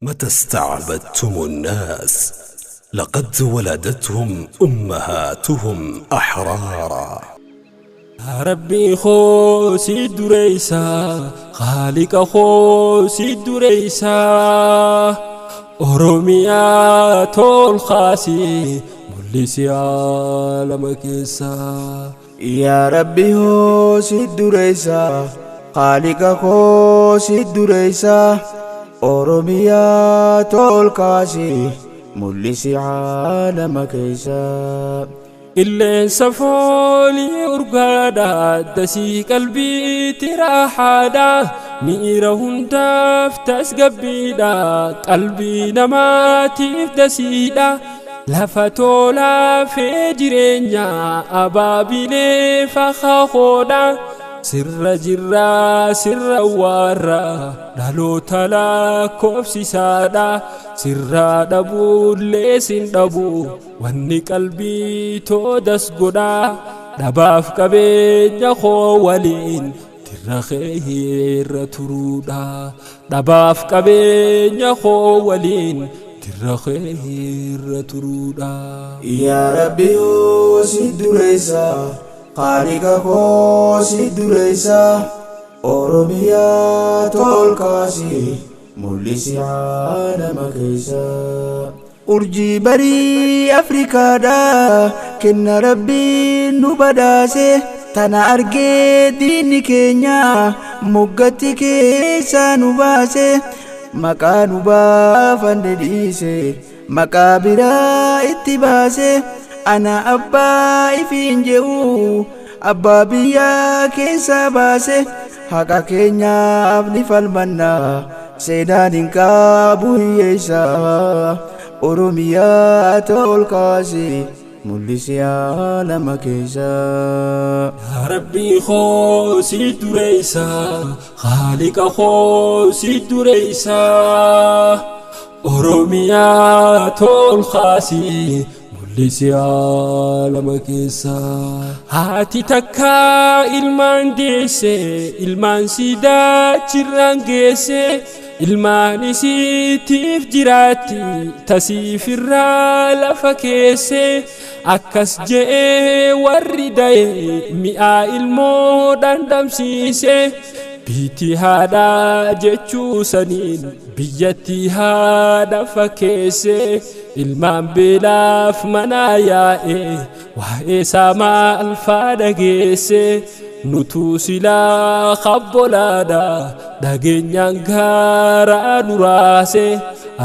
متى استعبدتم الناس لقد ولدتهم أمهاتهم أحرارا. Rabbii koo si dureessa, Khaaliqa koo si dureessa, Oromiyaa tol kaasii mul'isi aalama keessa. Yaa Rabbi hoo si dureessa, Khaaliqa koo si dureessa, Oromiyaa tol kaasii mul'isi aalama keessa. Qilleensa foolii urgaadha, dasii qalbiitti raaxaadha, miira hundaaf tasgabbiidha, qalbii namaatiif dasiidha. Lafa tolaa fee jireenya abaabilee fakkaaqoodha. Sirra jirraa sirra waarra dhaloota lakkoofsisaadha. Sirraa dhabuullee sin dhabu wanni qalbii toodas godha. Dhabaaf qabeenya koo waliin dirra kee irra turuudha. Dhabaaf qabeenya koo waliin dirra kee irra turuudha. Yaa Rabbi hoo si dureessa, Khaaliqa koo si dureessa, Oromiyaa tol kaasii mul'isi aalama keessa. Urjii barii Afrikaadha, kenna Rabbiin nu badhaase, tana argee diinni keenya moggatti keessa nu baase, maqaa nu baafanne dhiise, maqaa biraa itti baase, ana abbaa ifiin je'u abbaa biyyaa keessa baase, haqa keenyaaf ni falmanna seenaan hin qabu hiyyeessa. Oromiyaa tol kaasii mul'isi aalama keessa. Yaa Rabbii koo si dureessa, Khaaliqa koo si dureessa, Oromiyaa tol kaasii mul'isi aalama keessa. Haati takka ilmaan deesse, ilmaan sidaachirraan geesse, ilmaan isiitiif jiraatti tasiifirraa lafa keesse. Akkas je'ee warri da'e mi'aa ilmoo dhandhamsiise. Biitti haadhaa jechuu saniin biyyatti haadha fakkeesse. Ilmaan beelaaf manaa yaa'e waa'ee isaa maal faa dhageesse. Nutuu silaa kabbolaadha dhageenyaan gaaraa nu raase.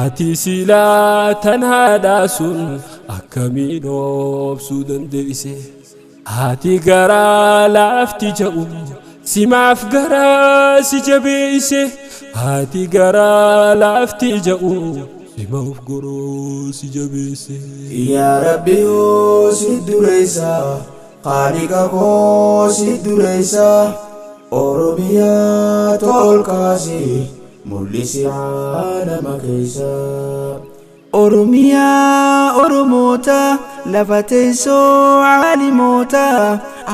Ati silaa tan haadhaa sun akkamiin obsuu dandeesse? Haati garaa laafti ja'u simaaf garaa si jabeesse. Haati garaa laafti ja'u simaaf goroo si jabeesse. Yaa Rabbi hoo si dureessa, Khaaliqa koo si dureessa, Oromiyaa tol kaasii mul'isi aalama keessa. Oromiyaa Oromoota lafa teessoo aalimoota,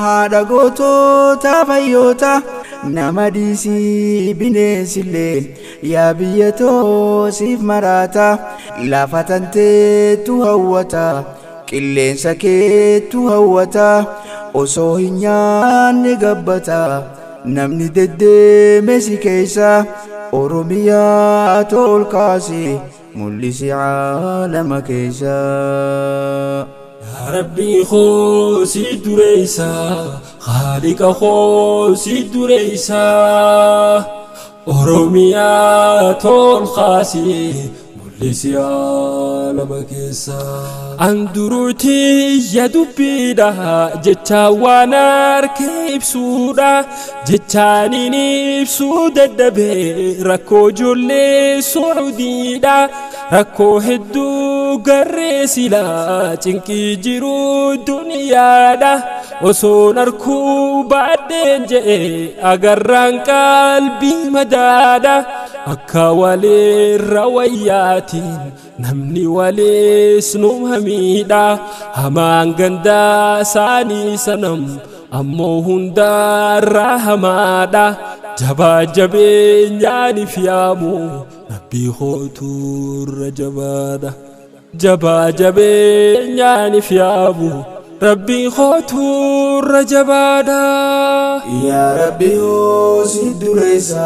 haadha gootota fayyoota, nama dhiisii bineensillee yaa biyya too siif maraata, lafa tanteetu hawwata, qilleensa keetu hawwata, osoo hin nyaanne gabbata, namni deddeeme si keessa. Oromiyaa tol kaasii mul'isi aalama keessa. Yaa Rabbii koo si dureessa, Khaaliqa koo si dureessa, Oromiyaa tol kaasii mul'isi aalama keessa. Anduruuti ya dubbiidha jecha waan harka ibsuudha, jechaaniin ibsuu dadhabee rakkoo ijoollee Suudiidha. Rakkoo hedduu garree silaa cinqii jiru duniyaadha. Osoon arkuu baadheen je'e agarraan qalbii madaadha. Akka waliirra wayyaatiin namni waliis numa miidha. Hamaan gandaa isaanii sanam ammoo hundaarraa hamaadha. Jabaa jabeenyaaniif yaamu Rabbii kooturra jabaadha jabaa jabeenyaanif yaabu Rabbii kooturra jabaadha. Yaa Rabbi hoo si dureessa,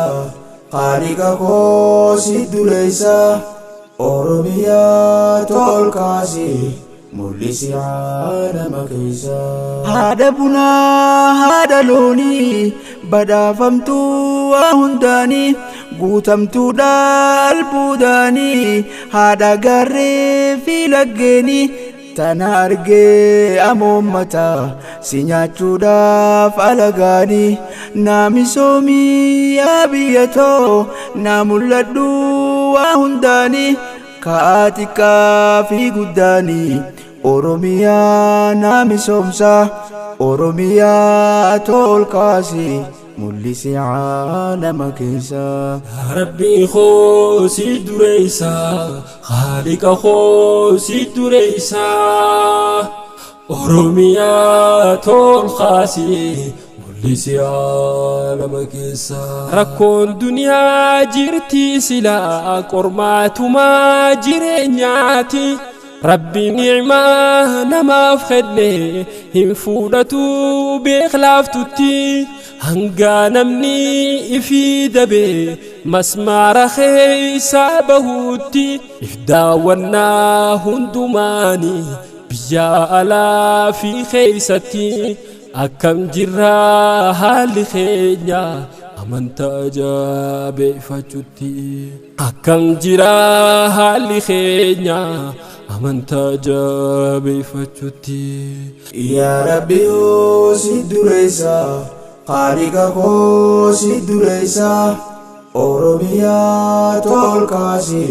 Khaaliqa koo si dureessa, Oromiyaa tolkaasi mul'isi aalama keessa. Haadha bunaa haadha loonii badhaafamtuu waa hundaanii guutamtuudha albuudaanii haadha gaarree fi laggeenii tana argee amoommata si nyaachuudhaaf alagaanii naa misoomii yaa biyya too naa mul'adhu waa hundaanii ka'aa xiqqaa fi guddaanii Oromiyaa naa misoomsa Oromiyaa tolkaasi mul'isi aalama keessa. Rabbii koo si dureessa, Khaaliqa koo si dureessa, Oromiyaa tolkaasi mul'isi aalama keessa. Rakkoon duniyaa jirti silaa qormaatumaa jireenyaati. Rabbi ni'maa namaaf kenne hin fuudhatu beeklaaftutti hanga namni ifii dabe masmaara keessa bahutti if daawwannaa hundumaani biyya alaa fi keeysatti akkam jirraa haalli keenya amantaa jabeeffachuutti akkam jiraa haalli keenya amantaa jabeeffachuutti. Yaa Rabbi hoo si dureessa, Khaaliqa koo si dureessa, Oromiyaa tolkaasi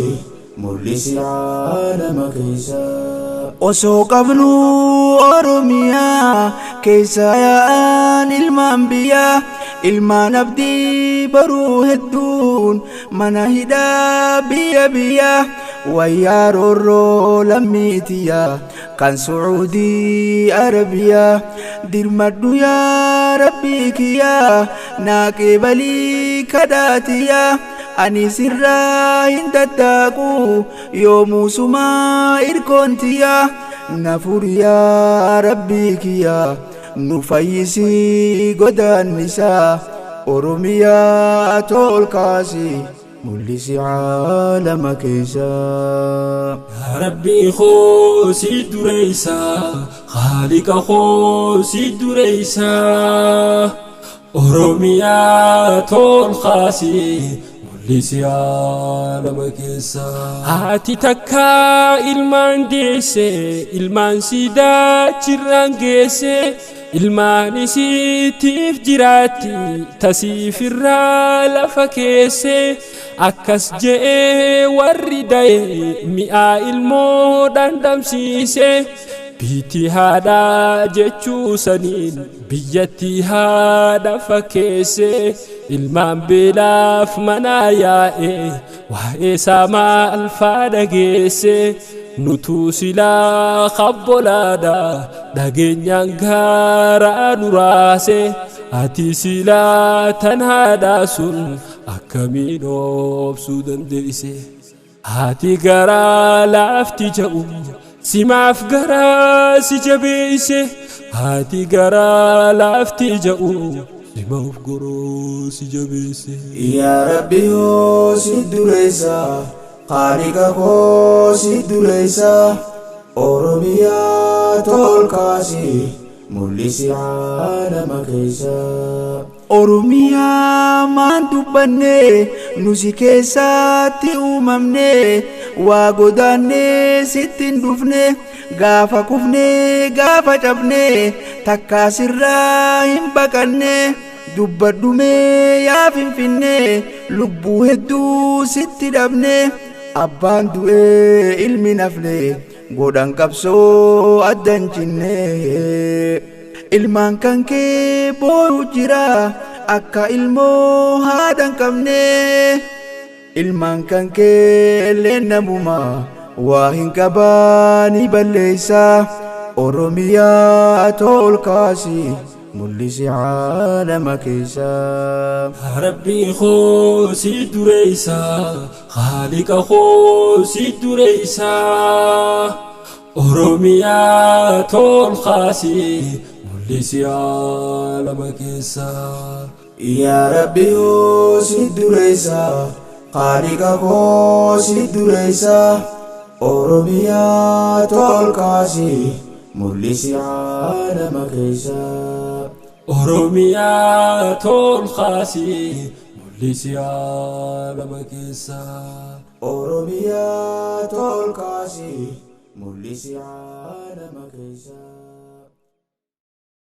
mul'isi aalama keessa. Osoo qabnu Oromiyaa keessa yaa'an ilmaan biyyaa ilmaan abdii baruu hedduun mana hidhaa biyya biyyaa wayyaa roorroo lammiitiyyaa kan Sucuudii Arabiyaa dirmadhu yaa Rabbii kiyyaa naa qeebalii kadhaatiyyaa ani sirraa hin tattaaqu yoomuusumaa irkoontiyyaa na furi yaa Rabbii kiyyaa nu fayyisii godaannisaa Oromiyaa tolkaasi mul'isi aalama keessa. Rabbii koo si dureessa, Khaaliqa koo si dureessa, Oromiyaa tolkaasi mul'isi aalama keessa. Haati takka ilmaan deesse, ilmaan sidaachirraan geesse, ilmaan isiitiif jiraatti tasiifirraa lafa keesse akkas je'ee warri da'e mi'aa ilmoo dhandhamsiise biitti haadhaa jechuu saniin biyyatti haadha fakkeesse ilmaan beelaaf manaa yaa'e waa'ee isaa maal faa dhageesse nutuu silaa kabbolaadha dhageenyaan gaaraa nu raase ati silaa tan haadhaa sun akkamiin obsuu dandeesse haati garaa laafti ja'u simaaf garaa si jabeesse haati garaa laafti ja'u simaaf goroo si jabeesse. Yaa Rabbi hoo si dureessa, Khaaliqa koo si dureessa, Oromiyaa tolkaasi mul'isi aalama keessa. Oromiyaa maan dubbanne nusi keessatti uumamne waa godaanne sitti hin dhufne gaafa kufne gaafa cabne takkaa sirraa hin baqanne dubbadhume yaa Finfinne lubbuu hedduu sitti dhabne abbaan du'ee ilmi nafne godhan qabsoo addan cinne ilmaan kan kee boo'u jira akka ilmoo haadha hin qabne ilmaan kan kee illeen namuma waa hin qabaani balleessa Oromiyaa tolkaasi Mul'isi caalama keessa. Rabbii koo si dureessa, Khaaliqa koo si dureessa. Oromiyaa tolkaasi mul'isi caalama keessa. Yaa Rabbi hoo si dureessa, Khaaliqa koo si dureessa. Oromiyaa tolkaasi mul'isi caalama keessa. Oromiyaa tolkaasi mul'isi caalama keessa. Oromiyaa tolkaasi mul'isi caalama keessa.